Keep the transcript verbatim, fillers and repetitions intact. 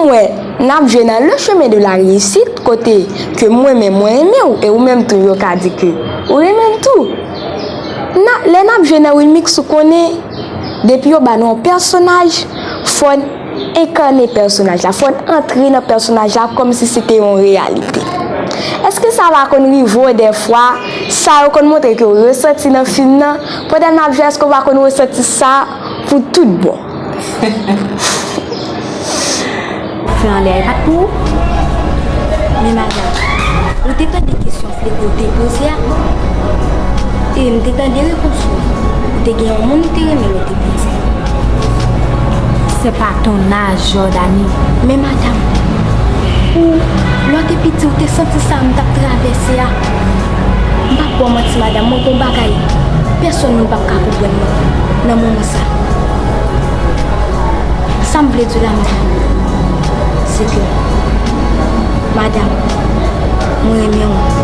Wè, n ap jwe nan Le Chemin de la Réussite, kote ke mwen menm mwen renmen w, e ou menm tou yo ka di ke ou renmen m tou. Na, lè n ap jwe nan Wilmix, ou konnen, depi yo ba nou yon pèsonaj, fò n enkane pèsonaj la, fò n antre nan pèsonaj la kòmsi se te yon reyalite. Èske sa pa konn rive w dèfwa, sa yo konn montre ke w resanti nan fim nan, pandan n ap jwe, èske w pa konn resanti sa pou tout bon? Fè anlè a, e pa t pou ou? Men madanm, ou te tande kesyon Fleco te poze a? E m te tande repons ou. Ou te gen yon moun ou te renmen lè w te piti. C'est pas ton âge, Jordany. Men madanm, ou, lè w te piti, ou te santi sa m t ap travèse a? M p ap ba w manti, madanm, mwen gon bagay pèsonn moun p ap ka konprann mwen nan moman sa. Sa m vle di w la, madanm, se ke, madanm, mwen renmen w.